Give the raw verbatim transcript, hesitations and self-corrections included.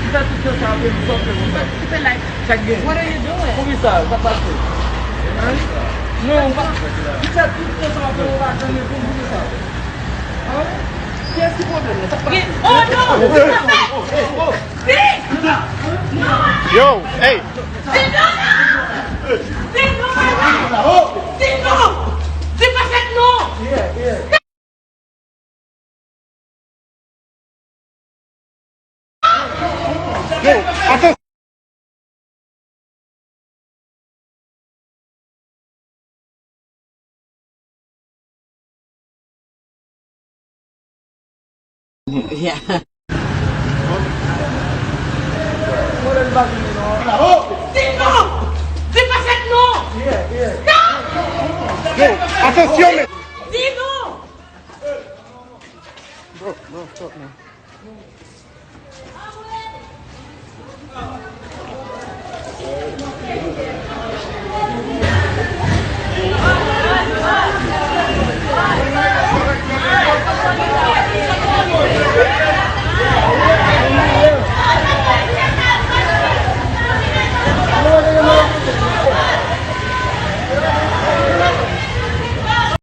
Fè tout tan sa ap fè m sòt fè konsa. What are you doing? Poukisa? Sa pase? Hein? Non, pa. Li fè tout tan sa ap fè m pa janm reponn poukisa? Hein? Kiyès ki pwoblèm nan? Sa pase? Oh non! Yo, hey! Di non! Di non, Marley! Di non! Di pa fèt non! Yeah, yeah. Yo, atann. Yeah. Di non! Di pa fèt non! Non! Yo, atansyon, men. Di non! Bro, bro, stop, man.